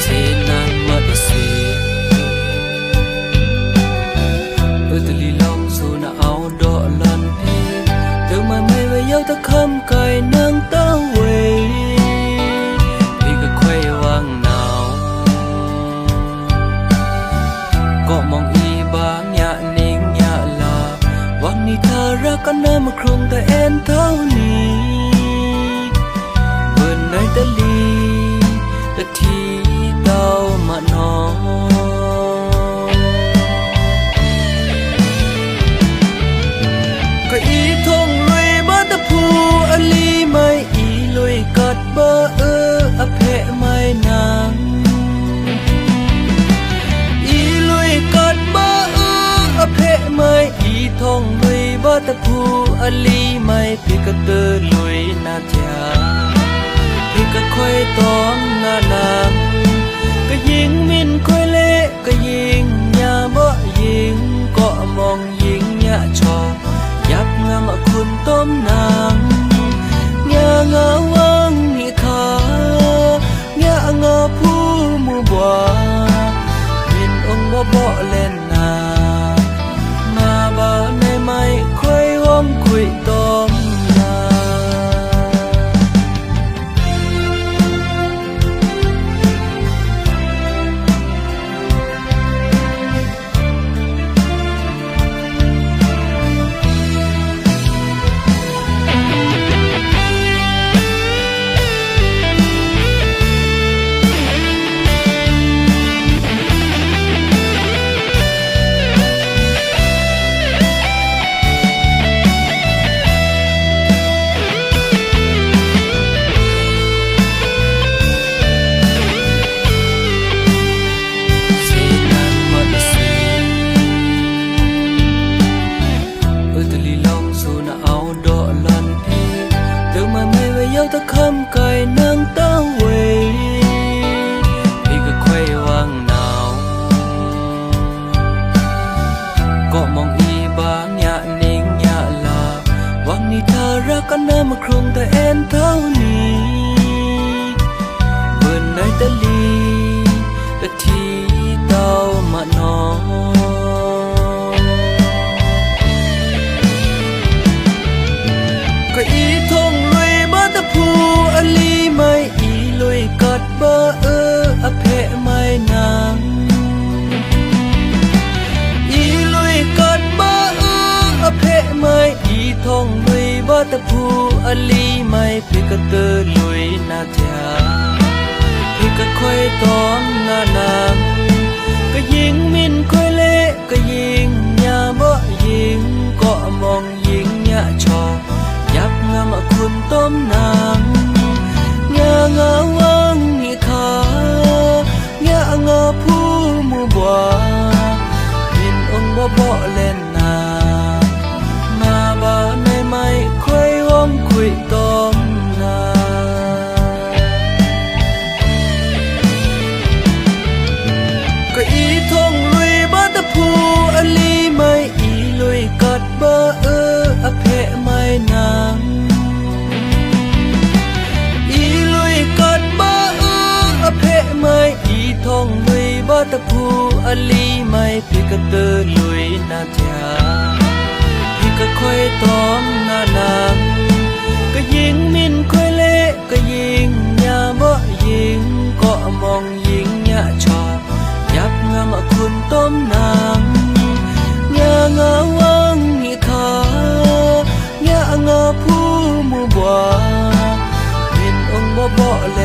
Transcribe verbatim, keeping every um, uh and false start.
Sena mata si. Utali long suna au do lan pi. Teu mai mai wa yau ta kham kai nang ta wei. Pi ka khwai wang nau. Ko mong i ba nya ning nya la. Wang ni ta ra ka na ma krung ta en tau ni. Bun nai ta li, ta thi tau ma no. Ka i thong lui ba ta phu a li mai i lui kat ba e a phe mai nang. I lui kat ba e a phe mai i thong lui ba ta phu a li mai pi ka te lui na tia. Pi ka khoi tong na nang. Ka ying min khoi le ka ying nya ba ying ko mong ying nya cho. Yap ngam a khun tom nang. Nya nga wang ni kha. Nya nga phu mu bua. Min ong bo bo len na. Ma ba mai mai khoi wang khui tom na. Utali long suna au do lan pi. Teu mai mai wa yau ta kham kai nang ta wei. Pi ka khwai wang nau. Ko mong i ba nya ning nya la. Wang ni ta ra ka na ma krung ta en tau ni. Bun nai ta li, ta thi tau ma no. Ka i thong lui ba ta phu a li mai i lui kat ba e a phe mai nang. I lui kat ba e a phe mai i thong lui ba ta phu a li mai pi ka te lui na tia. Pi ka khoi tom na nang. Ka ying min khoi le ka ying nya ba ying ko mong ying nya cho. Yap ngam a khun tom nang. Nya nga wang ni kha. Nya nga phu mu bua. Min ong bo bo len na. Ma ba mai mai khoi wang khui tom na. Ka i thong lui ba ta phu a li mai i lui kat ba e a phe mai nang. I lui kat ba e a phe mai i thong lui ba ta phu a li mai pi ka te lui na tia. Pi ka khoi tom na nang. Ka ying min khoi le ka ying nya ba ying ko mong ying nya cho. Yap ngam a khun tom nang. Nya nga wang ni kha. Nya nga phu mu bua. Min ong bo bo le